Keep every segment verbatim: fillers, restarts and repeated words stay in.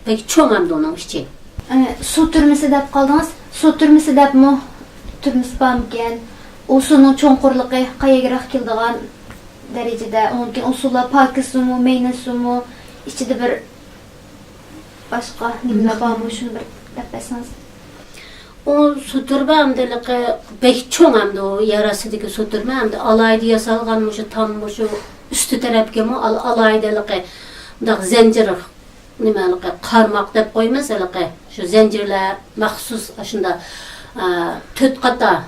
بەك چوڭ ئەمدى ئۇنىڭ ئىچى. ئە، سۇ تۈرمىسى دەپ قالدىڭىز. سۇ تۈرمىسى دەپمۇ تۈرمىسى بارمىكەن؟ ئۇ سۇنىڭ چوڭقۇرلۇقى قەيەرگىراق كېلىدىغان دەرىجىدە؟ ئۇنىڭدىن كېيىن ئۇ سۇلار پاكىز سۇمۇ، مەينەت سۇمۇ، ئىچىدە بىر باشقا نېمىلەر بارمۇ؟ شۇنى بىر دەپ بەرسىڭىز. ئۇ سۇ تۈرمە ئەمدى ھېلىقى بەك چوڭ ئەمدى ئۇ يەر ئاستىدىكى سۇ تۈرمە ئەمدى ئالاھىدە ياسالغان مۇشۇ تام مۇشۇ ئۈستى تەرەپكىمۇ ئال-، ئالاھىدە ھېلىقى مۇنداق زەنجىر، نېمە ھېلىقى قارماق دەپ قويىمىز ھېلىقى شۇ زەنجىرلەر مەخسۇس ئاشۇنداق، ئا، تۆت قاتار،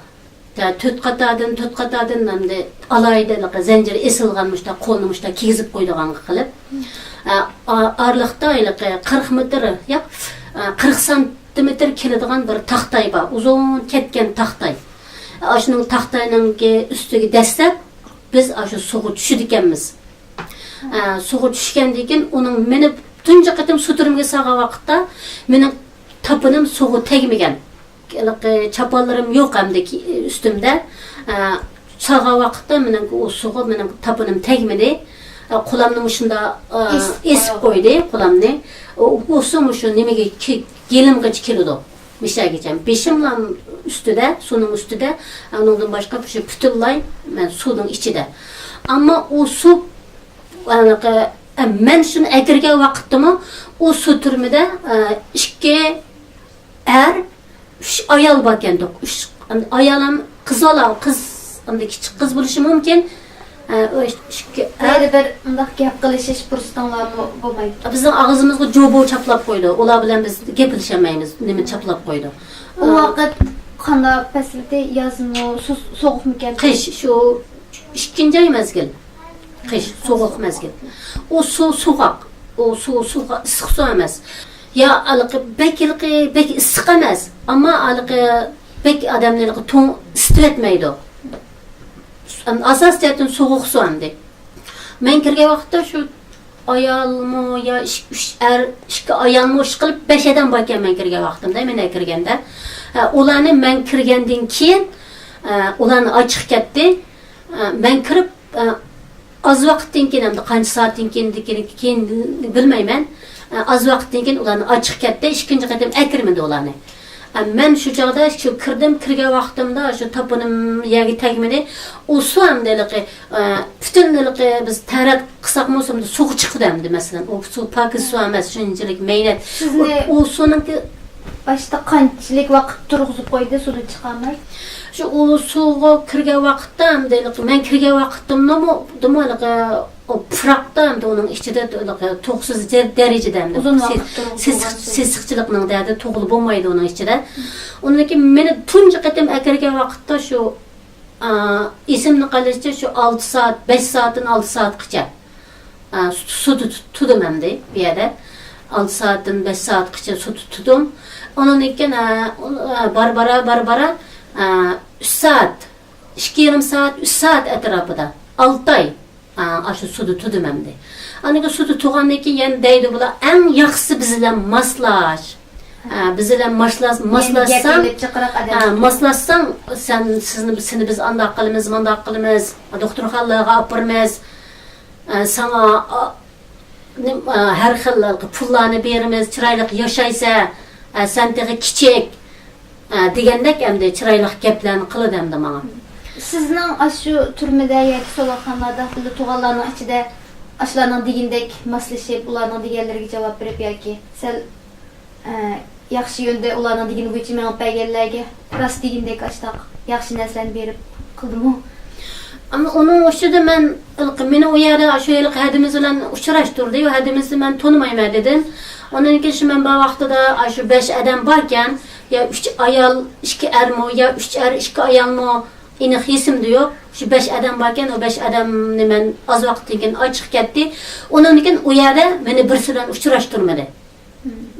تۆت قاتاردىن، تۆت قاتاردىن ئەمدى ئالاھىدە ھېلىقى زەنجىر ئېسىلغان مۇشۇنداق قولنى مۇشۇنداق كىيگۈزۈپ قويىدىغان قىلىپ، ئا، ئا-، ئارىلىقتا ھېلىقى قىرىق مېتىر ياق، ئا، قىرىق سانتىمېتىر كېلىدىغان بىر تاختاي بار، ئۇزۇن كەتكەن تاختاي. ئاشۇنىڭ تاختاينىڭكى ئۈستىگە دەسسەپ، بىز ئاشۇ سۇغا چۈشىدىكەنمىز. ئە، سۇغا چۈشكەندىن كېيىن ئۇنىڭ مېنى تۇنجى قېتىم سۇ تۈرمىگە سالغان ۋاقىتتا مېنىڭ تاپىنىم سۇغا تەگمىگەن. ھېلىقى چاپانلىرىم يوق ئەمدى كى-، ئۈستۈمدە. ئە، سالغان ۋاقىتتا مېنىڭ ئۇ سۇغا مېنىڭ تاپىنىم تەگمىدى. ئە، قولامنى مۇشۇنداق، ئە، ئېسىپ ئېسىپ قويدى قولامنى. ئۇ، ئۇ سۇ مۇشۇ نېمىگە كى-، يېلىمغىچە كېلىدۇ. مىشەگىچە. بېشىملا ئۈستىدە، سۇنىڭ ئۈستىدە، ئۇنىڭدىن باشقا شۇ پۈتۈنلەي مەن سۇنىڭ ئىچىدە. ئەمما ئۇ سۇ، ئانىقى، مەن شۇنى ئەكىرگەن ۋاقىتتىمۇ ئۇ سۇ تۈرمىدە، ئىككى ئەر، ئۈچ ئايال باركەندۇق. ئۈچ ئايال ھەم قىز بالا، قىز، ئەمدى كىچىك قىز بولۇشى مۇمكىن. ئە، ئۇ ئىككى، ئە، مەيلى بىر مۇنداق گەپ قىلىشىش پۇرسىتىڭلارمۇ بولمايدۇ. بىزنىڭ ئاغزىمىزغا جوبو چاپلاپ قويىدۇ. ئۇلار بىلەن بىز گەپلىشەلمەيمىز. نېمە چاپلاپ قويىدۇ. ئۇ ۋاقىت قانداق پەسىلدى؟ يازمۇ، سو-، سوغۇقمىكەن؟ قىش، شۇ ئىككىنچى ئاي مەزگىل. قىش، سوغۇق مەزگىل. ئۇ سۇ سوغۇق. ئۇ سۇ سوغۇق، ئىسسىق سۇ ئەمەس. يا ھېلىقى بەك، ھېلىقى بەك ئىسسىق ئەمەس. ئەمما ھېلىقى بەك ئادەمنى ھېلىقى توڭ ئىسسىتىۋەتمەيدۇ. ئاساسىي جەھەتتىن سوغۇق سۇ ئەمدى. مەن كىرگەن ۋاقىتتا شۇ ئايالمۇ يا ئىش-، ئۈچ ئەر، ئىككى ئايالمۇ ئىشقىلىپ بەش ئادەم باركەن مەن كىرگەن ۋاقتىمدا، مەن كىرگەندە. ھە، ئۇلارنى مەن كىرگەندىن كېيىن، ئە، ئۇلارنى ئاچىقى كەتتى. ئە، مەن كىرىپ، ئە، ئاز ۋاقىتتىن كېيىن، ئەمدى قانچە سائەتتىن كېيىن، كېيىن، كېيىن بىلمەيمەن. ئە، ئاز ۋاقىتتىن كېيىن ئۇلارنى ئاچىقى كەتتى، ئىككىنچى قېتىم ئەكىرمىدى ئۇلارنى. ئە، مەن شۇ چاغدا شۇ كىردىم، كىرگەن ۋاقتىمدا شۇ تاپىنىم يەرگە تەگمىدى. ئۇ سۇ ئەمدى ھېلىقى، ئە، پۈتۈن ھېلىقى بىز تەرەت قىلساقمۇ سۇ سۇغا چىقىدۇ ئەمدى، مەسىلەن. ئۇ سۇ پاكىز سۇ ئەمەس، شۇنچىلىك مەينەت. سىزنى ئۇ، ئۇ سۇنىڭكى باشتا قانچىلىك ۋاقىت تۇرغۇزۇپ قويدى، سۇدىن چىقالماي؟ شۇ ئۇ سۇغا كىرگەن ۋاقىتتا ئەمدى ھېلىقى مەن كىرگەن ۋاقىتتىمۇ، دىمۇ ھېلىقى ئۇ پۇراقتا ئەمدى ئۇنىڭ ئىچىدە ھېلىقى توختىسىز دەر-، دەرىجىدە ئەمدى ئۇزۇن ۋاقىت تۇرغۇزۇپ سېسىق-، قويغان سۇ. سېسىقچىلىقنىڭ دەردى تۇغۇلۇپ بولمايدۇ ئۇنىڭ ئىچىدە. ئۇنىڭدىن كېيىن مېنى تۇنجى قېتىم ئەكىرگەن ۋاقىتتا شۇ، ئا، ئېسىمدە قېلىشىچە شۇ ئالتە سائەت، بەش سائەتتىن ئالتە سائەتقىچە، ئا، سۇ-، سۇدا تۇ-، تۇدۇم ئەمدى بۇ يەردە. ئالتە سائەتتىن بەش سائەتقىچە سۇدا تۇدۇم. ئۇنىڭدىن كېيىن، ئا، ئۇ، ئا، بارا بارا، بارا بارا، ئا، ئۈچ سائەت، ئىككى يېرىم سائەت، ئۈچ سائەت ئەتراپىدا، ئالتە ئاي. ئا، ئاشۇ سۇدا تۇدۇم ئەمدى. ئاندىن كېيىن سۇدا تۇغاندىن كېيىن يەنە دەيدۇ بۇلار، ئەڭ ياخشىسى بىز بىلەن ماسلاش. ئا، بىز بىلەن ماسلاش-، يەنە گەپ ماسلاشساڭ، ئېلىپ جىقراق ئادەم. ئا، ماسلاشساڭ، سەن، سىزنى، سېنى بىز ئانداق قىلىمىز، مانداق قىلىمىز، دوختۇرخانىلارغا ئاپىرىمىز. ئا، ساڭا، ئا، نېم-، ئا، ھەر خىل پۇللارنى بېرىمىز، چىرايلىق ياشايسەن، ئا، سەن تېخى كىچىك. ئە، دېگەندەك ئەمدى چىرايلىق گەپلەرنى قىلىدۇ ئەمدى ماڭا. سىزنىڭ ئاشۇ تۈرمىدە ياكى سولاقخانىلاردا بىللە تۇغانلارنىڭ ئىچىدە ئاشۇلارنىڭ دېگىنىدەك ماسلىشىپ، ئۇلارنىڭ دېگەنلىرىگە جاۋاب بېرىپ ياكى سەل، ئە، ياخشى يۆندە ئۇلارنىڭ دېگىنى بويىچە مېڭىپ بەرگەنلەرگە راست دېگىنىدەك ئاشۇنداق ياخشى نەرسىلەرنى بېرىپ قىلدىمۇ؟ ئەمما ئۇنىڭ ئۈستىدە مەن، مېنى ئۇ يەردە ئاشۇ ھېلىقى ھەدىمىز بىلەن ئۇچراشتۇردى، ئۇ ھەدىمىزنى مەن تونۇمايمەن دېدىم. ئۇنىڭدىن كېيىن شۇ مەن بار ۋاقتىدا ئاشۇ بەش ئادەم باركەن، يا ئۈچ ئايال، ئىككى ئەرمۇ، يا ئۈچ ئەر، ئىككى ئايالمۇ، ئېنىق ئېسىمدە يوق. شۇ بەش ئادەم باركەن، ئۇ بەش ئادەمنى مەن ئاز ۋاقىتتىن كېيىن ئاچىقى كەتتى. ئۇنىڭدىن كېيىن ئۇ يەردە مېنى بىرسى بىلەن ئۇچراشتۇرمىدى.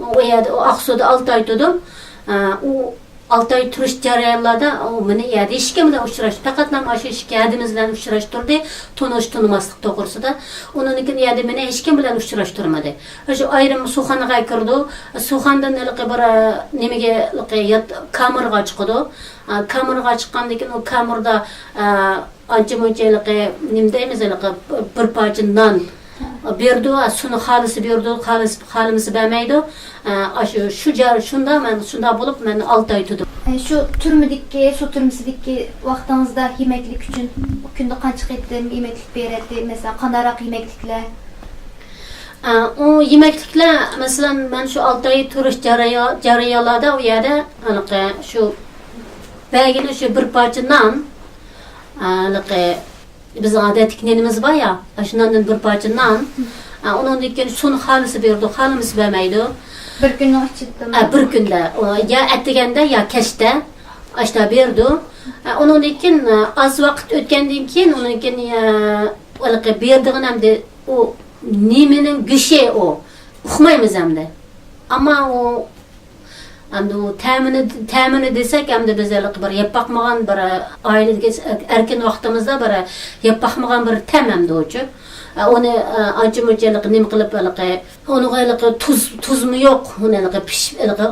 ئۇ يەردە، ئۇ ئاقسۇدا ئالتە ئاي تۇردۇم. ئۇ ئالتە ئاي تۇرۇش جەريانلاردا ئۇ مېنى يەردە ھېچكىم بىلەن ئۇچراشتۇردى. پەقەتلا مانا شۇ ئىككى ھەدىمىز بىلەن ئۇچراشتۇردى. تونۇش، تونۇماسلىق توغرىسىدا. ئۇنىڭدىن كېيىن يەردە مېنى ھېچكىم بىلەن ئۇچراشتۇرمىدى. شۇ ئايرىم سۇخانىغا كىرىدۇ. سۇخانىدىن ھېلىقى بىر، نېمىگە، ھېلىقى يات-، كامېرغا چىقىدۇ. كامېرغا چىققاندىن كېيىن ئۇ كامېردا، ئانچە-مۇنچە ھېلىقى، نېمە دەيمىز، ھېلىقى بىر پارچە نان، بېرىدۇ، سۇنى خالىسا بېرىدۇ، خالىس-، خالىمىسا بەرمەيدۇ. ئاشۇ، شۇ جار-، شۇنداق مەن، شۇنداق بولۇپ مەن ئالتە ئاي تۇردۇم. ئە، شۇ تۈرمىدىكى، سۇ تۈرمىسىدىكى ۋاقتىڭىزدا يېمەكلىك ئۈچۈن كۈندە قانچە قېتىم يېمەكلىك بېرەتتى؟ مەسىلەن، قانداقراق يېمەكلىكلەر؟ ئە، ئۇ يېمەكلىكلەر، مەسىلەن، مەن شۇ ئالتە ئاي تۇرۇش جەريا-، جەريانلاردا ئۇ يەردە ھېلىقى شۇ بەرگىنى شۇ بىر پارچە نان، ئە، ھېلىقى بىزنىڭ ئادەتتىكى نېنىمىز بار يا، ئاشۇ ناندىن بىر پارچە نان. ئە، ئۇنىڭدىن كېيىن سۇنى خالىسا بېرىدۇ، خالىمىسا بەرمەيدۇ. بىر كۈننىڭ ئىچىدىمۇ؟ ئە، بىر كۈندە. ئۇ يا ئەتىگەندە، يا كەچتە. ئاشتا بېرىدۇ. ئە، ئۇنىڭدىن كېيىن، ئە، ئاز ۋاقىت ئۆتكەندىن كېيىن، ئۇنىڭدىن كېيىن، ئە، ھېلىقى بېرىدىغىنى ئەمدى ئۇ نېمىنىڭ گۆشى ئۇ؟ ئۇقمايمىز ئەمدى. ئەمما ئۇ ئەمدى ئۇ تەمىنى، تەمىنى دېسەك، ئەمدى بىز ھېلىقى بىر يەپ باقمىغان بىر ئائىلىدىكى ئەركىن ۋاقتىمىزدا بىر يەپ باقمىغان بىر تەم ئەمدى ئۇچۇ. ئۇنى، ئانچە مۇنچە ھېلىقى نېمە قىلىپ ھېلىقى، ئۇنىڭغا ھېلىقى تۇز، تۇزمۇ يوق. ئۇنى ھېلىقى پىش-، ھېلىقى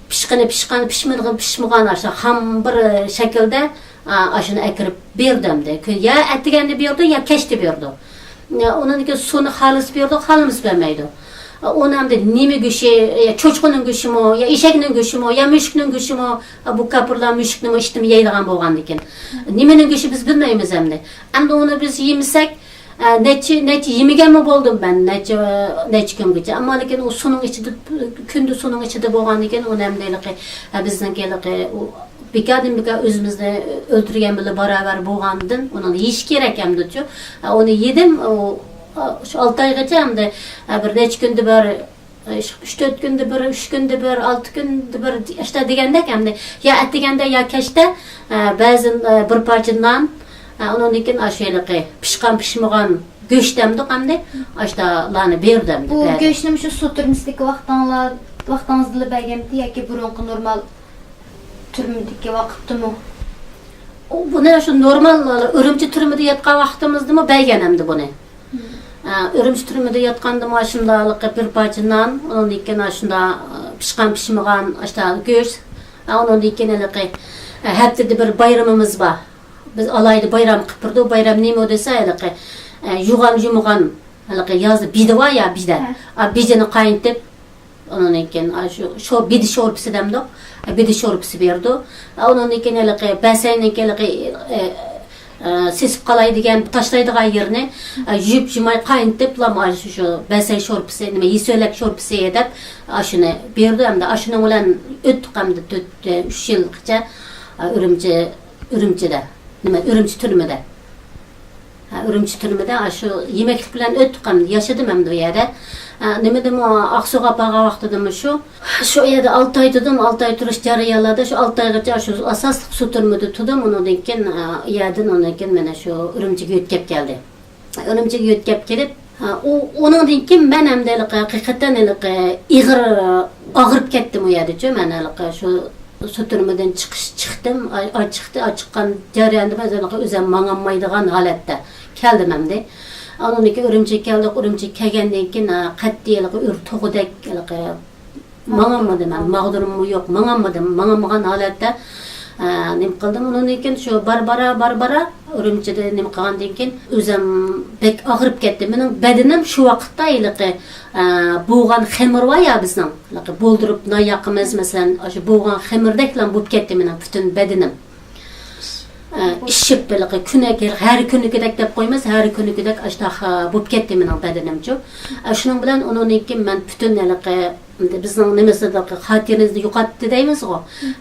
پىشقىنى پىشقان، پىشمىغىنى پىشمىغان، ئاشۇ خام بىر شەكىلدە، ئاشۇنى ئەكىرىپ بېرىدۇ ئەمدى. يا ئەتىگەندە بېرىدۇ، يا كەچتە بېرىدۇ. ئۇنىڭدىن كېيىن سۇنى خالىسا بېرىدۇ، خالىمىسا بەرمەيدۇ. ئۇنى ئەمدى نېمە گۆشى، يا چوچقىنىڭ گۆشىمۇ، يا ئېشەكنىڭ گۆشىمۇ، يا مۈشۈكنىڭ گۆشىمۇ، بۇ كاپىرلار مۈشۈكنىمۇ، ئىتنىمۇ يەيدىغان بولغاندىكىن. نېمىنىڭ گۆشى بىز بىلمەيمىز ئەمدى. ئەمدى ئۇنى بىز يېمىسەك، نەچچە، نەچچە يېمىگەنمۇ بولدۇم مەن، نەچچە، نەچچە كۈنگىچە. ئەمما لېكىن ئۇ سۇنىڭ ئىچىدە، كۈندە سۇنىڭ ئىچىدە بولغاندىكىن، ئۇنى ئەمدى ھېلىقى، بىزنىڭكى ھېلىقى ئۇ بىكاردىن بىكار ئۆزىمىزنى ئۆلتۈرگەن بىلەن باراۋەر بولغاندىن ئۇنى يېيىش كېرەك ئەمدىچۇ. ئۇنى يېدىم، ئۇ، شۇ ئالتە ئايغىچە ئەمدى، بىر نەچچە كۈندە بىر، ئۈچ، تۆت كۈندە بىر، ئۈچ كۈندە بىر، ئالتە كۈندە بىر، ئاشتا دېگەندەك ئەمدى يا ئەتىگەندە يا كەچتە، بەزىدىن بىر پارچە نان، ئۇنىڭدىن كېيىن ئاشۇ ھېلىقى پىشقان پىشمىغان گۆش دەمدۇق ئەمدى، ئاشتالارنى بېرىدۇ ئەمدى. بۇ گۆشنىمۇ شۇ سۇ تۈرمىسىدىكى ۋاقتىڭلار، ۋاقتىڭىزدىلا بەرگەنمىدى ياكى بۇرۇنقى نورمال تۈرمىدىكى ۋاقىتتىمۇ؟ بۇنى شۇ نورمال ئۈرۈمچى تۈرمىدە ياتقان ۋاقتىمىزدىمۇ بەرگەن ئەمدى بۇنى. ئە، ئۈرۈمچى تۈرمىدە ياتقاندىمۇ ئاشۇنداق بىر پارچە نان، ئۇنىڭدىن كېيىن ئاشۇنداق پىشقان پىشمىغان ئاشۇنداق گۆش. ئە، ئۇنىڭدىن كېيىن ھېلىقى، ئە، ھەپتىدە بىر بايرىمىمىز بار. بىز ئالاھىدە بايرام قىلىپ بېرىدۇ. بايرام نېمە دېسە ھېلىقى، ئە، يۇغان يۇمىغان، ھېلىقى يازدا بېدە بار يا، بېدە. ھە. ئا، بېدىنى قاينىتىپ، ئۇنىڭدىن كېيىن، ئا، شۇ، شۇ بېدە شورپىسى دەمدۇق. بېدە شورپىسى بېرىدۇ. ئۇنىڭدىن كېيىن ھېلىقى بەسەينىڭكى ھېلىقى، ئە، ئە، سېسىپ قالاي دېگەن، تاشلايدىغان يېرىنى، ئە، يۇيۇپ يۇماي قاينىتىپلا، ئاشۇ، شۇ بەسەي شورپىسى، نېمە، يېسۆلەك شورپىسى دەپ، ئاشۇنى بېرىدۇ. ئەمدى ئاشۇنىڭ بىلەن ئۆتتۇق ئەمدى تۆت، ئۈچ يىلغىچە، ئە، ئۈرۈمچى، ئۈرۈمچىدە. نېمە، ئۈرۈمچى تۈرمىدە. ھە، ئۈرۈمچى تۈرمىدە ئاشۇ يېمەكلىك بىلەن ئۆتتۇق ئەمدى، ياشىدىم ئەمدى ئۇ يەردە. ھە، نېمىدىمۇ، ئاقسۇغا بارغان ۋاقتىدىمۇ شۇ، شۇ يەردە ئالتە ئاي تۇردۇم، ئالتە ئاي تۇرۇش جەريانلىرىدا شۇ ئالتە ئايغىچە شۇ ئاساسلىق سۇ تۈرمىدە تۇردۇم، ئۇنىڭدىن كېيىن، ئە، ئۇ يەردىن ئۇنىڭدىن كېيىن مانا شۇ ئۈرۈمچىگە يۆتكەپ كەلدى. ئۈرۈمچىگە يۆتكەپ كېلىپ، ئۇ، ئۇنىڭدىن كېيىن مەن ئەمدى ھېلىقى ھەقىقەتەن ھېلىقى ئېغىر ئاغرىپ كەتتىم ئۇ يەردىچۇ. مەن ھېلىقى شۇ سۇ تۈرمىدىن چىقىش، چىقتىم، ئاي، ئاي چىقتى، ئاي چىققان جەرياندا مەن ھېلىقى ئۆزۈم ماڭالمايدىغان ھالەتتە كەلدىم ئەمدى. ئۇنىڭدىن كېيىن ئۈرۈمچىگە كەلدۇق، ئۈرۈمچىگە كەلگەندىن كېيىن، ھە، قەتئىي ھېلىقى ئۆر توغۇدەك ھېلىقى ماڭالمىدىم مەن، ماغدۇرۇممۇ يوق، ماڭالمىدىم، ماڭالمىغان ھالەتتە، ئە، نېمە قىلدىم. ئۇنىڭدىن كېيىن شۇ بارا بارا، بارا بارا ئۈرۈمچىدە نېمە قىلغاندىن كېيىن ئۆزۈم بەك ئاغرىپ كەتتى. مېنىڭ بەدىنىم شۇ ۋاقىتتا ھېلىقى، ئە، بوغان خېمىر بار يا بىزنىڭ، ھېلىقى بولدۇرۇپ نان ياقىمىز، مەسىلەن، ئاشۇ بوغان خېمىردەكلا بولۇپ كەتتى مېنىڭ پۈتۈن بەدىنىم. ئە، ئىششىپ ھېلىقى كۈنەك، ھەر كۈنىكىدەك دەپ قويىمىز، ھەر كۈنىكىدەك ئاشۇنداق، ئە، بولۇپ كەتتى مېنىڭ بەدىنىمچۇ. ئە، شۇنىڭ بىلەن ئۇنىڭدىن كېيىن مەن پۈتۈن ھېلىقى ئەمدى بىزنىڭ نېمىسىدە خاتىرىنى يوقاتتى دەيمىزغۇ.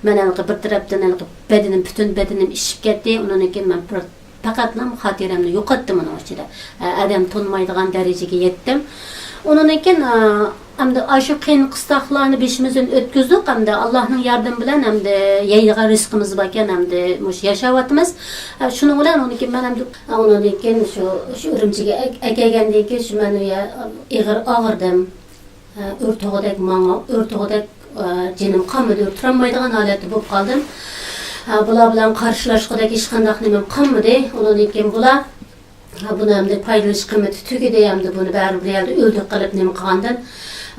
مەن ھېلىقى بىر تەرەپتىن ھېلىقى بەدىنىم، پۈتۈن بەدىنىم ئىششىپ كەتتى. ئۇنىڭدىن كېيىن مەن بىر پەقەتلا خاتىرەمنى يوقاتتىم ئۇنىڭ ئىچىدە. ئە، ئادەم تونۇمايدىغان دەرىجىگە يەتتىم. ئۇنىڭدىن كېيىن، ئە، ئەمدى ئاشۇ قىيىن قىستاقلارنى بېشىمىزدىن ئۆتكۈزدۇق. ئەمدى ئاللانىڭ ياردىمى بىلەن ئەمدى يەيدىغان رىزقىمىز باركەن، ئەمدى مۇشۇ ياشاۋاتىمىز. ئە، شۇنىڭ بىلەن ئۇنىڭدىن كېيىن مەن ئەمدى، ئە، ئۇنىڭدىن كېيىن شۇ، شۇ ئۈرۈمچىگە ئەك-، ئەكەلگەندىن كېيىن شۇ مەن ئۇ يە-، ئېغىر ئاغرىدىم. ئۆر توغۇدەك ماڭا، ئۆر توغۇدەك، جېنىم قالمىدى، تۇرالمايدىغان ھالەتتە بولۇپ قالدىم. بۇلار بىلەن قارشىلاشقۇدەك ھېچقانداق نېمەم قالمىدى. ئۇنىڭدىن كېيىن بۇلار، بۇنى ئەمدى پايدىلىنىش قىممىتى تۈگىدى، ئەمدى بۇنى بەرىبىر بىر يەردە ئۆلدۈرۈپ قېلىپ نېمە قىلغاندىن،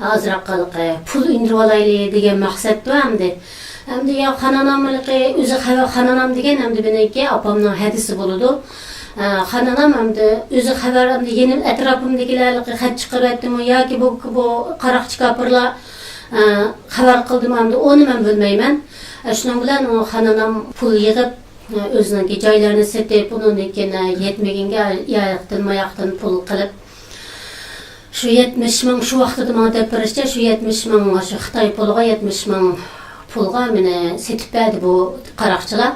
ئازراق ھېلىقى پۇل ئۈندۈرۈۋالايلى دېگەن مەقسەتتە ئەمدى. ئەمدى يا خانانام ھېلىقى ئۆزى خەۋەر، خانانام دېگەن ئەمدى مېنىڭكى ئاپامنىڭ ھەدىسى بولىدۇ. ئە، خانانام ئەمدى ئۆزى خەۋەر، ئەمدى يېنىم ئەتراپىمدىكىلەرگە خەت چىقىرىۋەتتىمۇ ياكى بۇ، بۇ قاراقچى كاپىرلار، ئە، خەۋەر قىلدىمۇ ئەمدى ئۇنى مەن بىلمەيمەن. ئە، شۇنىڭ بىلەن ئۇ خانانام پۇل يىغىپ، ئە، ئۆزىنىڭكى جايلىرىنى سېتىپ، ئۇنىڭدىن كېيىن، ئە، يەتمىگەنگە ياياقتىن ماياقتىن پۇل قىلىپ، شۇ يەتمىش مىڭ، شۇ ۋاقتىدا ماڭا دەپ بېرىشىچە، شۇ يەتمىش مىڭ، شۇ خىتاي پۇلىغا، يەتمىش مىڭ پۇلغا مېنى سېتىپ بەردى بۇ قاراقچىلار.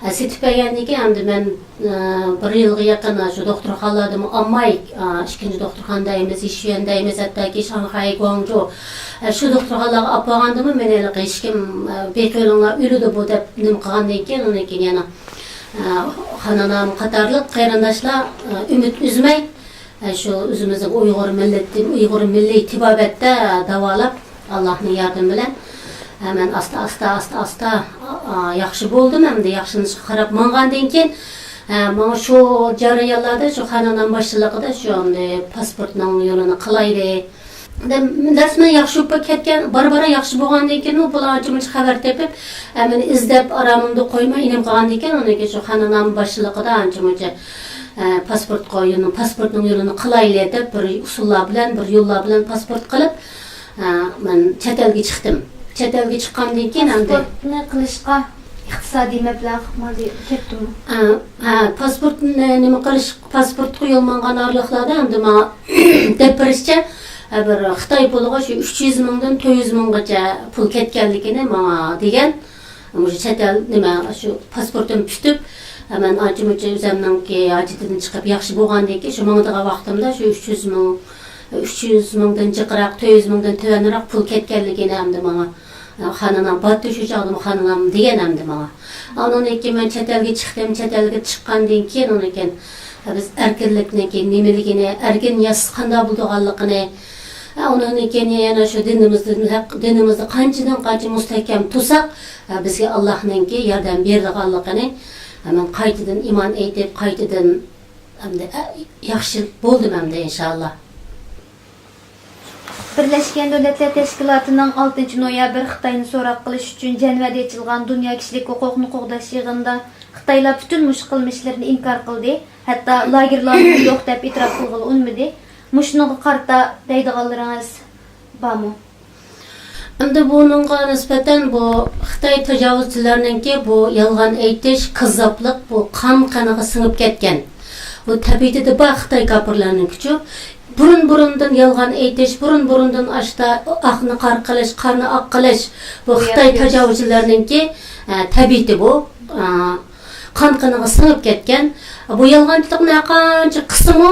ئە، سېتىپ بەرگەندىن كېيىن ئەمدى مەن، ئە، بىر يىلغا يېقىن شۇ دوختۇرخانىلاردىمۇ ئالماي، ئە، ئىككىنچى دوختۇرخانا دەيمىز، يىشۈەن دەيمىز، ھەتتاكى شاڭخەي، گۇاڭجۇ، ئە، شۇ دوختۇرخانىلارغا ئېلىپ بارغاندىمۇ مېنى ھېلىقى ھېچكىم، ئە، بېقىۋېلىڭلار، ئۆلىدۇ بۇ دەپ نېمە قىلغاندىن كېيىن، ئۇنىڭ كېيىن يەنە، ئە، خانانام قاتارلىق قېرىنداشلار، ئە، ئۈمىد ئۈزمەي، ئە، شۇ ئۆزىمىزنىڭ ئۇيغۇر مىللىتى، ئۇيغۇر مىللىي تېبابەتتە داۋالاپ، ئاللاھنىڭ ياردىمى بىلەن، ئە، مەن ئاستا، ئاستا، ئاستا، ئاستا، ئا، ئا، ياخشى بولدۇم. ئەمدى ياخشىلىنىشقا قاراپ ماڭغاندىن كېيىن، ئە، ماڭا شۇ جەريانلاردا شۇ خانانام باشچىلىقىدا شۇ ئەمدى پاسپورتنىڭ يولىنى قىلايلى. دەم-، رەسمەن ياخشى بولۇپ كەتكەن، بارا-بارا ياخشى بولغاندىن كېيىنمۇ بۇلار ئانچە-مۇنچە خەۋەر تېپىپ، ئە، مېنى ئىزدەپ، ئارامىمدا قويماي، ئىنىم قىلغاندىن كېيىن، ئۇنىڭ كېيىن شۇ خانانام باشچىلىقىدا ئانچە-مۇنچە، ئە، پاسپورتقا يولنى، پاسپورتنىڭ يولىنى قىلايلى دەپ، بىر ئۇسۇللار بىلەن، بىر يوللار بىلەن پاسپورت قىلىپ، ئە، مەن چەت ئەلگە چىقتىم. چەت ئەلگە چىققاندىن كېيىن ئەمدى پاسپورتنى قىلىشقا ئىقتىسادىي مەبلەغ مالىيە كەتتىمۇ؟ ئە، ھە، پاسپورتنى نېمە قىلىش، پاسپورتقا يول ماڭغان ئارىلىقلاردا ئەمدى ماڭا دەپ بېرىشىچە، ھە، بىر خىتاي پۇلىغا شۇ ئۈچ يۈز مىڭدىن تۆت يۈز مىڭغىچە پۇل كەتكەنلىكىنى ماڭا دېگەن. مۇشۇ چەت ئەل نېمە، شۇ پاسپورتۇم پۈتۈپ، مەن ئانچە-مۇنچە ئۆزەمنىڭكى ھاجىتىدىن چىقىپ ياخشى بولغاندىن كېيىن، شۇ ماڭىدىغان ۋاقتىمدا شۇ ئۈچ يۈز مىڭ، ئۈچ يۈز مىڭدىن جىقراق، تۆت يۈز مىڭدىن تۆۋەنرەك پۇل كەتكەنلىكىنى ئەمدى ماڭا، ئە، خانانام باتتى شۇ چاغدىمۇ خانانام دېگەن ئەمدى ماڭا. ئاندىن كېيىن مەن چەت ئەلگە چىقتىم، چەت ئەلگە چىققاندىن كېيىن ئۇنىڭ كېيىن، ئە، بىز ئەركىنلىكنىڭكى نېمىلىكىنى، ئەركىن ياشىسا قانداق بولىدىغانلىقىنى، ئە، ئۇنىڭدىن كېيىن يەنە شۇ دىنىمىزدىن ھەق، دىنىمىزنى قانچىدىن قانچە مۇستەھكەم تۇرساق، ئە، بىزگە ئاللاھنىڭكى ياردەم بېرىدىغانلىقىنى، ئە، مەن قايتىدىن ئىمان ئېيتىپ، قايتىدىن ئەمدى، ئە، ياخشى بولدۇم ئەمدى ئىنشائاللا. بىرلەشكەن دۆلەتلەر تەشكىلاتىنىڭ ئالتىنچى نويابىر خىتاينى سوراق قىلىش ئۈچۈن جەنۋەدە ئېچىلغان دۇنيا كىشىلىك ھوقۇقنى قوغداش يىغىنىدا خىتايلار پۈتۈن مۇشۇ قىلمىشلىرىنى ئىنكار قىلدى، ھەتتا لاگېرلارمۇ يوق دەپ ئېتىراپ قىلغىلى ئۇنىمىدى. مۇشۇنىڭغا قارىتا دەيدىغانلىرىڭىز بارمۇ؟ ئەمدى بۇنىڭغا نىسبەتەن بۇ خىتاي تاجاۋۇزچىلىرىنىڭكى بۇ يالغان ئېيتىش، كاززاپلىق، بۇ قان قېنىغا سىڭىپ كەتكەن. بۇ تەبىئىتىدە بار خىتاي كاپىرلارنىڭكىچۇ. بۇرۇن-بۇرۇندىن يالغان ئېيتىش، بۇرۇن-بۇرۇندىن ئاشتا ئاقنى قارا قىلىش، قارنى ئاق قىلىش، بۇ خىتاي تاجاۋۇزچىلىرىنىڭكى، ئە، تەبىئىتى بۇ. ئە، قان قېنىغا سىڭىپ كەتكەن. بۇ يالغانچىلىقنى ھەرقانچە قىلسىمۇ،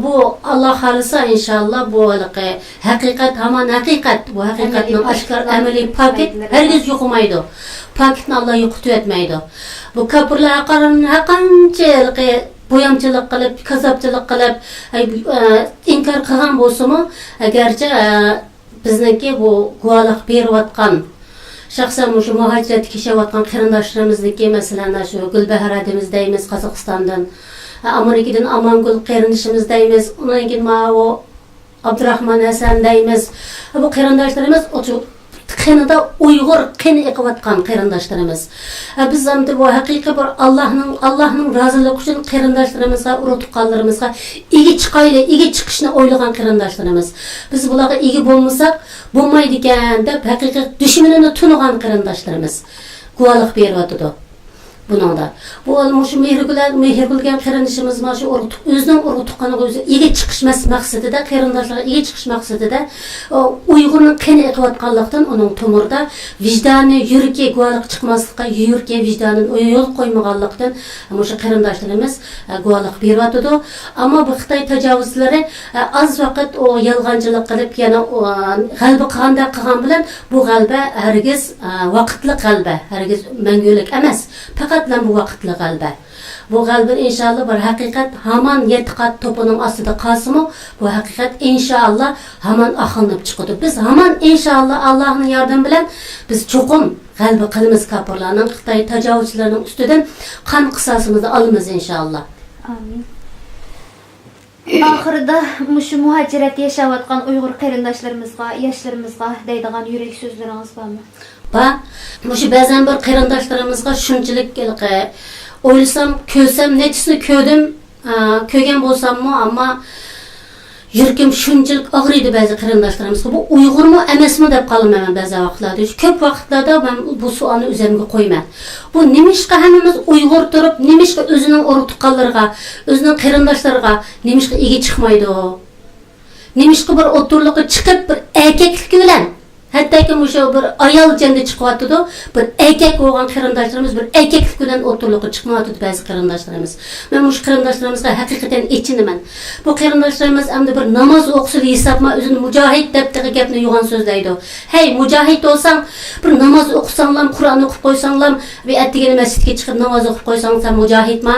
بۇ ئاللا خالىسا ئىنشاللا بۇ ھېلىقى ھەقىقەت ھامان ھەقىقەت. بۇ ھەقىقەتنىڭ ئاشكارا ئەمەلىي پاكىت ھەرگىز يوقىمايدۇ. پاكىتنى ئاللا يوقىتىۋەتمەيدۇ. بۇ كاپىرلار ھەرقان-، ھەرقانچە ھېلىقى بويامچىلىق قىلىپ، كاززاپچىلىق قىلىپ، ئە، ئىنكار قىلغان بولسىمۇ، ئەگەرچە، ئە، بىزنىڭكى بۇ گۇۋاھلىق بېرىۋاتقان، شەخسەن مۇشۇ مۇھاجىرەتتە ياشاۋاتقان قېرىنداشلىرىمىزنىڭكى، مەسىلەن، شۇ گۈلبەھرە دەيمىز، دەيمىز قازاقىستاندىن، ئامېرىكىدىن ئامانگۈل قېرىندىشىمىز دەيمىز، ئۇنىڭدىن كېيىن ماۋۇ ئابدۇراخمان ھەسەن دەيمىز. بۇ قېرىنداشلىرىمىز ئاشۇ قېنىدا ئۇيغۇر قېنى ئېقىۋاتقان قېرىنداشلىرىمىز. ھە، بىز ئەمدى بۇ ھەقىقىي بىر ئاللاھنىڭ، ئاللاھنىڭ رازىلىقى ئۈچۈن قېرىنداشلىرىمىزغا، ئۇرۇق تۇغقانلىرىمىزغا ئىگە چىقايلى، ئىگە چىقىشنى ئويلىغان قېرىنداشلىرىمىز. بىز بۇلارغا ئىگە بولمىساق بولمايدىكەن دەپ، ھەقىقىي دۈشمىنىنى تونۇغان قېرىنداشلىرىمىز گۇۋاھلىق بېرىۋاتىدۇ بۇنىڭدا. بۇ مۇشۇ مېھرىگۈل، مېھرىگۈل دېگەن قېرىندىشىمىز مانا شۇ ئۇرۇق تۇغ-، ئۆزىنىڭ ئۇرۇق تۇغقىنىغا ئۆزى ئىگە چىقىش مەس-، مەقسىتىدە، قېرىنداشلىرىغا ئىگە چىقىش مەقسىتىدە، ئۇ ئۇيغۇرنىڭ قېنى ئېقىۋاتقانلىقتىن ئۇنىڭ تومۇرىدا ۋىجدانى، يۈرىكى، گۇۋاھلىق چىقماسلىققا يۈرىكى، ۋىجدانىنى يول قويمىغانلىقتىن مۇشۇ قېرىنداشلىرىمىز، ئە، گۇۋاھلىق بېرىۋاتىدۇ. ئەمما بۇ خىتاي تاجاۋۇزچىلىرى، ئە، ئاز ۋاقىت ئۇ يالغانچىلىق قىلىپ، يەنە ئۇ، ئە، غەلىبە قىلغاندەك قىلغان بىلەن، بۇ غەلىبە ھەرگىز، ئە، ۋاقىتلىق غەلىبە، ھەرگىز مەڭگۈلۈك ئەمەس. پەقەتلا بۇ ۋاقىتلىق غەلىبە. بۇ غەلىبە ئىنشاللا بىر ھەقىقەت ھامان يەتتە قات توپىنىڭ ئاستىدا قالسىمۇ، بۇ ھەقىقەت ئىنشاللا ھامان ئاقلىنىپ چىقىدۇ. بىز ھامان ئىنشاللا ئاللاھنىڭ ياردىمى بىلەن بىز چوقۇم غەلىبە قىلىمىز كاپىرلارنىڭ، خىتاي تاجاۋۇزچىلىرىنىڭ ئۈستىدىن قان قىساسىمىزنى ئالىمىز ئىنشاللا. ئامىن. ئاخىرىدا مۇشۇ مۇھاجىرەتتە ياشاۋاتقان ئۇيغۇر قېرىنداشلىرىمىزغا، ياشلىرىمىزغا دەيدىغان يۈرەك سۆزلىرىڭىز بارمۇ؟ بار. مۇشۇ بەزەن بىر قېرىنداشلىرىمىزغا شۇنچىلىك ھېلىقى ئويلىسام، كۆرسەم، نەچچىسىنى كۆردۈم. ئا، كۆرگەن بولساممۇ، ئەمما يۈرىكىم شۇنچىلىك ئاغرىيدۇ بەزى قېرىنداشلىرىمىزغا. بۇ ئۇيغۇرمۇ ئەمەسمۇ دەپ قالىمەن مەن بەزى ۋاقىتلاردا. كۆپ ۋاقىتلاردا مەن بۇ سوئالنى ئۆزۈمگە قويىمەن. بۇ نېمىشقا ھەممىمىز ئۇيغۇر تۇرۇپ، نېمىشقا ئۆزىنىڭ ئۇرۇق-تۇغقانلىرىغا، ئۆزىنىڭ قېرىنداشلىرىغا نېمىشقا ئىگە چىقمايدۇ؟ نېمىشقا بىر ئوتتۇرىلىققا چىقىپ، بىر ئەركەكلىكى بىلەن، ھەتتاكى مۇشۇ بىر ئايالچەندە چىقىۋاتىدۇ، بىر ئەركەك بولغان قېرىنداشلىرىمىز بىر ئەركەكلىك بىلەن ئوتتۇرىلىققا چىقمايۋاتىدۇ بەزى قېرىنداشلىرىمىز. مەن مۇشۇ قېرىنداشلىرىمىزغا ھەقىقەتەن ئېچىنىمەن. بۇ قېرىنداشلىرىمىز ئەمدى بىر ناماز ئوقۇسىلا ھېسابما ئۆزىنى مۇجاھىد دەپ تېخى گەپنى يوغان سۆزلەيدۇ. ھەي، مۇجاھىد بولساڭ، بىر ناماز ئوقۇساڭلام، قۇرئان ئوقۇپ قويساڭلام، بىر ئەتىگىنى مەسچىتكە چىقىپ ناماز ئوقۇپ قويساڭ، سەن مۇجاھىدما؟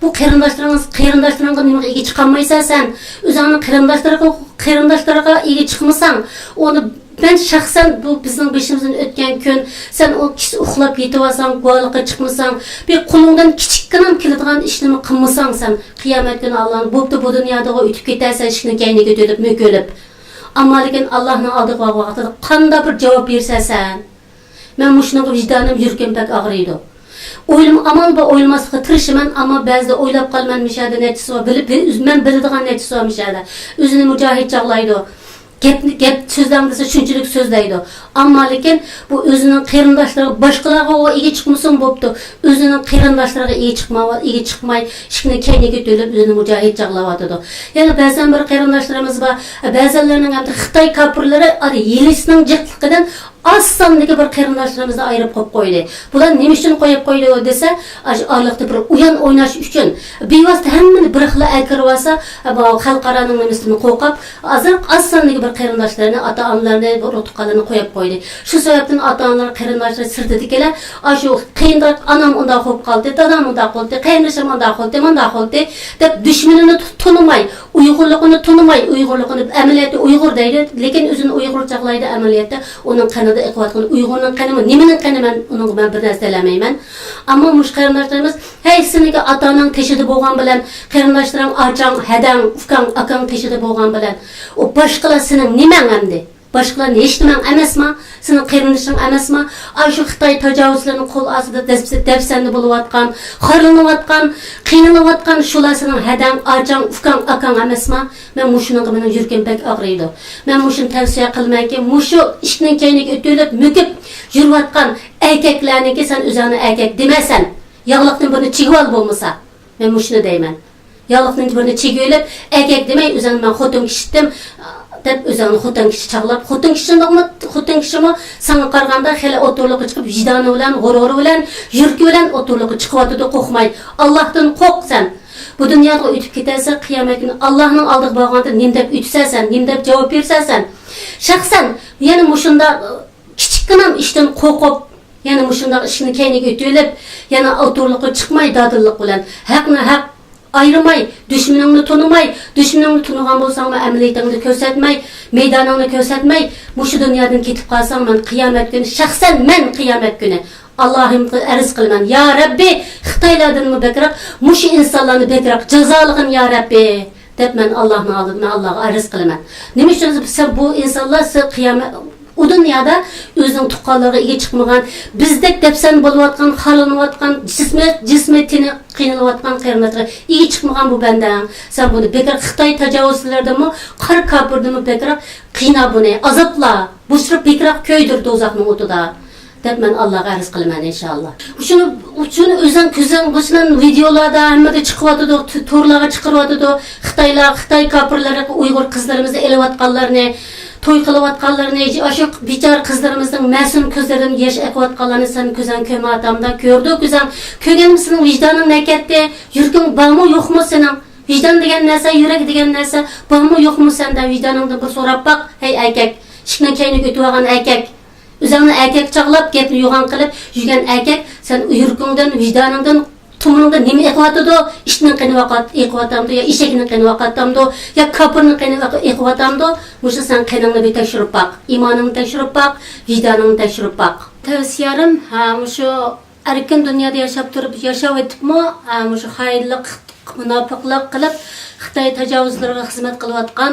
بۇ قېرىنداشلىرىڭىز، قېرىنداشلىرىڭغا نېمىگە ئىگە چىقالمايسەن سەن؟ ئۆزۈڭنىڭ قېرىنداشلىرىغا، قېرىنداشلىرىغا ئىگە چىقمىساڭ، ئۇنى مەن شەخسەن بۇ بىزنىڭ بېشىمىزدىن ئۆتكەن كۈن، سەن ئۇ كىشى ئۇخلاپ يېتىۋالساڭ، گۇۋاھلىققا چىقمىساڭ، بىر قولۇڭدىن كىچىككىنە كېلىدىغان ئىشنىمۇ قىلمىساڭ سەن، قىيامەت كۈنى ئاللاھنىڭ بوپتۇ، بۇ دۇنيادىغۇ ئۆتۈپ كېتەرسەن، ئىشىكنىڭ كەينىگە تۆلۈپ مۆكۈلۈپ. ئەمما لېكىن ئاللاھنىڭ ئالدىغا بارغان ۋاقتىدا قانداق بىر جاۋاب بېرىسەن سەن؟ مەن مۇشۇنىڭغا ۋىجدانىم، يۈرىكىم بەك ئاغرىيدۇ. ئويلىما-، ئامال بار ئويلىماسلىققا تىرىشىمەن، ئەمما بەزىدە ئويلاپ قالىمەن، مۇشۇ يەردە نەچچىسى بار، بىلىپ، بىل-، مەن بىلىدىغان نەچچىسى بار مۇشۇ يەردە. ئۆزىنى مۇجاھىد چاغلايدۇ. گەپنى، گەپ سۆزلەڭ دېسە شۇنچىلىك سۆزلەيدۇ. ئەمما لېكىن بۇ ئۆزىنىڭ قېرىنداشلىرىغا، باشقىلارغا ئۇ ئىگە چىقمىسۇن بوپتۇ. ئۆزىنىڭ قېرىنداشلىرىغا ئىگە چىقما-، ئىگە چىقماي، ئىشىكنى كەينىگە تۆلەپ ئۆزىنى مۇجاھىد چاغلاۋاتىدۇ. يەنە بەزەن بىر قېرىنداشلىرىمىز بار، بەزەنلەرنىڭ ھەتتا خىتاي كاپىرلىرى ئارا يېلىسىنىڭ جىقلىقىدىن ئاز ساندىكى بىر قېرىنداشلىرىمىزنى ئايرىپ قويۇپ قويدى. بۇلار نېمە ئۈچۈن قويۇپ قويدى دېسە، ئاشۇ ئارىلىقتا بىر ئويۇن ئويناش ئۈچۈن. بىۋاسىتە ھەممىنى بىر خىل ئەكىرىۋالسا، بۇ خەلقئارانىڭ نېمىسىدىن قورقۇپ، ئازراق ئاز ساندىكى بىر قېرىنداشلىرىنى، ئاتا-ئانىلىرىنى، بۇ ئۇرۇق-تۇغقانلىرىنى قويۇپ قويدى. شۇ سەۋەبتىن ئاتا-ئانىلار، قېرىنداشلار سىرتىدىكىلەر، ئاشۇ قىيىندا ئانام ئۇنداق بولۇپ قالدى، دادام ئۇنداق بولدى، قېرىندىشىم ئۇنداق بولدى، مۇنداق بولدى دەپ دۈشمىنىنى تونۇماي، ئۇيغۇرلۇقىنى تونۇماي، ئۇيغۇرلۇقىنى ئەمەلىيەتتە ئۇيغۇر دەيدۇ، لېكىن ئۆزىنى ئۇيغۇر چاغلايدۇ، ئەمەلىيەتتە ئۇنىڭ قېنىدا ئېقىۋاتقىنى ئۇيغۇرنىڭ قېنىمۇ، نېمىنىڭ قېنى، مەن ئۇنىڭغا مەن بىر نەرسە دېيەلمەيمەن. ئەمما مۇشۇ قېرىنداشلىرىمىز، ھەي، سېنىڭكى ئاتا-ئاناڭ تېشىدا بولغان بىلەن، قېرىنداشلىرىڭ، ئاچاڭ، ھەدەڭ، ئۇكاڭ، ئاكاڭ تېشىدا بولغان بىلەن، ئۇ باشقىلار سېنىڭ نېمەڭ ئەمدى؟ باشقىلار ھېچنېمەڭ ئەمەسما؟ سېنىڭ قېرىندىشىڭ ئەمەسما؟ ئاشۇ خىتاي تاجاۋۇزچىلىرىنىڭ قول ئاستىدا دەپسە-، دەپسەندە بولۇۋاتقان، خارلىنىۋاتقان، قىينىلىۋاتقان شۇلار سېنىڭ ھەدەڭ، ئاچاڭ، ئۇكاڭ، ئاكاڭ ئەمەسما؟ مەن مۇشۇنىڭغا مېنىڭ يۈرىكىم بەك ئاغرىيدۇ. مەن مۇشۇنى تەۋسىيە قىلىمەنكى، مۇشۇ ئىشىكنىڭ كەينىگە ئۆتۈۋېلىپ مۆكۈپ يۈرۈۋاتقان ئەركەكلەرنىڭكى سەن ئۆزۈڭنى ئەركەك دېمەسەن. ياغلىقتىن بىرنى چىگىۋال بولمىسا. مەن مۇشۇنى دەيمەن. ياغلىقنىڭكى بىرنى چىگىۋېلىپ، ئەركەك دېمەي، ئۆزۈڭنى مەن خوتۇن كىشى ئىتتىم، دەپ ئۆزۈڭنى خوتۇن كىشى چاغلاپ، خوتۇن كىشىمۇ، خوتۇن كىشىمۇ ساڭا قارىغاندا خېلى ئوتتۇرىلىققا چىقىپ، ۋىجدانى بىلەن، غۇرۇرى بىلەن، يۈرىكى بىلەن ئوتتۇرىلىققا چىقىۋاتىدۇ، قورقماي. ئاللاھتىن قورق سەن. بۇ دۇنيادىن ئۆتۈپ كېتەرسەن، قىيامەت كۈنى ئاللاھنىڭ ئالدىغا بارغاندا نېمە دەپ ئۆتىسەن سەن، نېمە دەپ جاۋاب بېرىسەن سەن؟ شەخسەن، يەنە مۇشۇنداق كىچىككىنە ئىشتىن قورقۇپ، يەنە مۇشۇنداق ئىشىكنى كەينىگە ئۆتۈۋېلىپ، يەنە ئوتتۇرىلىققا چىقماي، دادىللىق بىلەن، ھەقنى ھەق ئايرىماي، دۈشمىنىڭنى تونۇماي، دۈشمىنىڭنى تونۇغان بولساڭمۇ، ئەمەلىيىتىڭنى كۆرسەتمەي، مەيدانىڭنى كۆرسەتمەي، مۇشۇ دۇنيادىن كېتىپ قالساڭ، مەن قىيامەت كۈنى، شەخسەن مەن قىيامەت كۈنى ئاللاھىمغا ئەرز قىلىمەن، يا رەببى، خىتايلاردىنمۇ بەكرەك، مۇشۇ ئىنسانلارنى بەكرەك جازالىغىن، يا رەببى، دەپ مەن ئاللاھنىڭ ئالدىدا، مەن ئاللاھقا ئەرز قىلىمەن. نېمە ئۈچۈن دېسە، بۇ ئىنسانلار سىز قىيامەت، ئۇ دۇنيادا ئۆزىنىڭ تۇغقانلىرىغا ئىگە چىقمىغان، بىزدەك دەپسەندە بولۇۋاتقان، خارلىنىۋاتقان، جىسمى، جىسمى، تېنى قىينىلىۋاتقان قېرىنداشلىرىغا ئىگە چىقمىغان بۇ بەندەڭ. سەن بۇنى بەكرەك خىتاي تاجاۋۇزچىلىرىدىنمۇ، قارا كاپىردىنمۇ بەكرەك قىينا بۇنى، ئازابلا، بۇ سىرى بەكرەك كۆيدۈر دوزاخنىڭ ئوتىدا، دەپ مەن ئاللاھقا ئەرز قىلىمەن، ئىنشائاللا. شۇنى، شۇنى ئۆزۈڭ كۆزۈڭ، بۇ سىلەرنىڭ ۋىدېئولاردا ھەممىدە چىقىۋاتىدۇ، تو-، تورلارغا چىقىرىۋاتىدۇ. خىتايلار، خىتاي كاپىرلىرى ئۇيغۇر قىزلىرىمىزنى ئېلىۋاتقانلىرىنى، توي قىلىۋاتقانلىرىنى، ئاشۇ بىچارە قىزلىرىمىزنىڭ مەسۇم كۆزلىرىدىن ياش ئېقىۋاتقانلىرىنى سەن كۆزۈڭ كۆرمەيۋاتامدا، كۆردى كۆزۈڭ. كۆرگەندە سېنىڭ ۋىجدانىڭ نەگەتتى؟ يۈرىكىڭ بارمۇ يوقمۇ سېنىڭ؟ ۋىجدان دېگەن نەرسە، يۈرەك دېگەن نەرسە بارمۇ يوقمۇ سەندە؟ ۋىجدانىڭدىن بىر سوراپ باق، ھەي ئەركەك، ئىشىكنىڭ كەينىگە ئۆتۈۋالغان ئەركەك. ئۆزۈڭنى ئەركەك چاغلاپ، گەپنى يوغان قىلىپ يۈرگەن ئەركەك، سەن يۈرىكىڭدىن، ۋىجدانىڭدىن، تومۇرۇڭدا نېمە ئېقىۋاتىدۇ؟ ئىتنىڭ قېنى ئېقىۋاتامدۇ يا ئېشەكنىڭ قېنى ئېقىۋاتامدۇ يا كاپىرنىڭ قېنى ئېقىۋاتامدۇ؟ مۇشۇ سەن قېنىڭنى بىر تەكشۈرۈپ باق. ئىمانىڭنى تەكشۈرۈپ باق، ۋىجدانىڭنى تەكشۈرۈپ باق. تەۋسىيەم، ھە، مۇشۇ ئەركىن دۇنيادا ياشاپ تۇرۇپ، ياشاۋېتىپمۇ، ھە، مۇشۇ خائىنلىق، مۇناپىقلىق قىلىپ، خىتاي تاجاۋۇزلىرىغا خىزمەت قىلىۋاتقان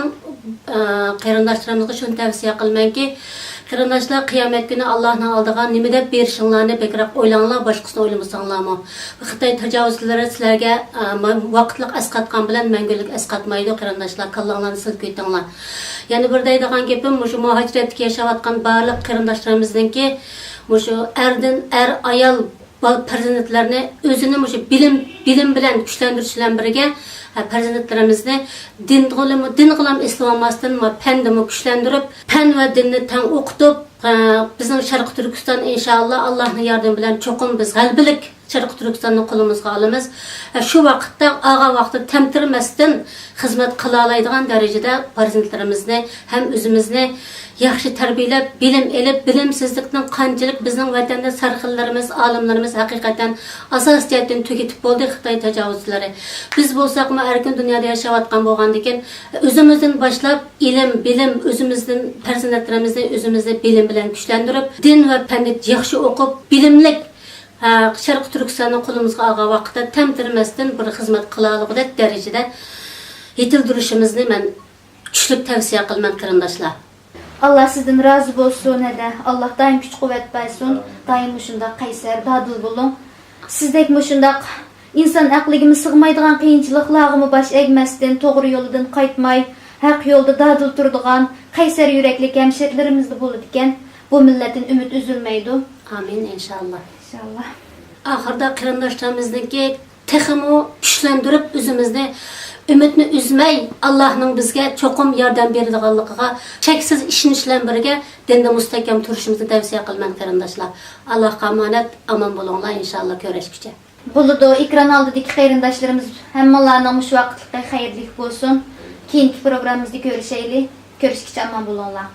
ئە، قېرىنداشلىرىمىزغا شۇنى تەۋسىيە قىلىمەنكى، قېرىنداشلار، قىيامەت كۈنى ئاللاھنىڭ ئالدىغا نېمە دەپ بېرىشىڭلارنى بەكرەك ئويلاڭلار، باشقىسىنى ئويلىمىساڭلارمۇ. خىتاي تاجاۋۇزچىلىرى سىلەرگە، ئە، م-، ۋاقىتلىق ئەسقاتقان بىلەن مەڭگۈلۈك ئەسقاتمايدۇ، قېرىنداشلار، كاللاڭلارنى سىلكىۋېتىڭلار. يەنە بىر دەيدىغان گېپىم، مۇشۇ مۇھاجىرەتتىكى ياشاۋاتقان بارلىق قېرىنداشلىرىمىزنىڭكى مۇشۇ ئەردىن، ئەر، ئايال، بال-، پەرزەنتلەرنى ئۆزىنى مۇشۇ بىلىم، بىلىم بىلەن كۈچلەندۈرۈش بىلەن بىرگە، ھە، پەرزەنتلىرىمىزنى دىنغىلىمۇ، دىنغىلام ئېسىلىۋالماستىن، مۇ-، پەندىمۇ كۈچلەندۈرۈپ، پەن ۋە دىننى تەڭ ئوقۇتۇپ، ھە، بىزنىڭ شەرقىي تۈركىستان، ئىنشائاللا، ئاللاھنىڭ ياردىمى بىلەن چوقۇم بىز غەلىبىلىك شەرقىي تۈركىستاننى قولىمىزغا ئالىمىز. ھە، شۇ ۋاقىتتا، ئالغان ۋاقىتتا تەمتىرىمەستىن خىزمەت قىلالايدىغان دەرىجىدە پەرزەنتلىرىمىزنى ھەم ئۆزىمىزنى ياخشى تەربىيەلەپ، بىلىم ئېلىپ، بىلىمسىزلىكنىڭ قانچىلىك بىزنىڭ ۋەتەندە سەرخىللىرىمىز، ئالىملىرىمىز ھەقىقەتەن ئاساسىي جەھەتتىن تۈگىتىپ بولدى خىتاي تاجاۋۇزچىلىرى. بىز بولساقمۇ ئەركىن دۇنيادا ياشاۋاتقان بولغاندىكىن، ئۆزىمىزدىن باشلاپ ئىلىم، بىلىم، ئۆزىمىزدىن پەرزەنتلىرىمىزنى ئۆزىمىزنى بىلىم بىلەن كۈچلەندۈرۈپ، دىن ۋە پەننى ياخشى ئوقۇپ، بىلىملىك، ھە، شەرقىي تۈركىستاننى قولىمىزغا ئالغان ۋاقىتتا تەمتىرىمەستىن بىر خىزمەت قىلالىغۇدەك دەرىجىدە يېتىلدۈرۈشىمىزنى مەن كۈچلۈك تەۋسىيە قىلىمەن، قېرىنداشلار. ئاللا سىزدىن رازى بولسۇن، ھەدە. ئاللا دائىم كۈچ-قۇۋۋەت بەرسۇن. دائىم مۇشۇنداق قەيسەر، دادىل بولۇڭ. سىزدەك مۇشۇنداق ئىنسان ئەقلىگىمۇ سىغمايدىغان قىيىنچىلىقلارغىمۇ باش ئەگمەستىن، توغرا يولىدىن قايتماي، ھەق يولدا دادىل تۇرىدىغان قەيسەر يۈرەكلىك ھەمشىرىلىرىمىزلا بولىدىكەن. بۇ مىللەتتىن ئۈمىد ئۈزۈلمەيدۇ. ئامىن، ئىنشاللا. ئىنشاللا. ئاخىردا قېرىنداشلىرىمىزنىڭكى تېخىمۇ كۈچلەندۈرۈپ، ئۆزىمىزنى ئۈمىدنى ئۈزمەي، ئاللاھنىڭ بىزگە چوقۇم ياردەم بېرىدىغانلىقىغا چەكسىز ئىشىنىش بىلەن بىرگە، دىندا مۇستەھكەم تۇرۇشىمىزنى تەۋسىيە قىلىمەن، قېرىنداشلار. ئاللاھقا ئامانەت، ئامان بولۇڭلار، ئىنشاللا كۆرۈشكىچە. بولىدۇ، ئېكران ئالدىدىكى قېرىنداشلىرىمىز ھەممىڭلارنىڭ مۇشۇ ۋاقىتلىقى خەيرلىك بولسۇن. كېيىنكى پروگراممىمىزدا كۆرۈشەيلى. كۆرۈشكىچە ئامان بولۇڭلار.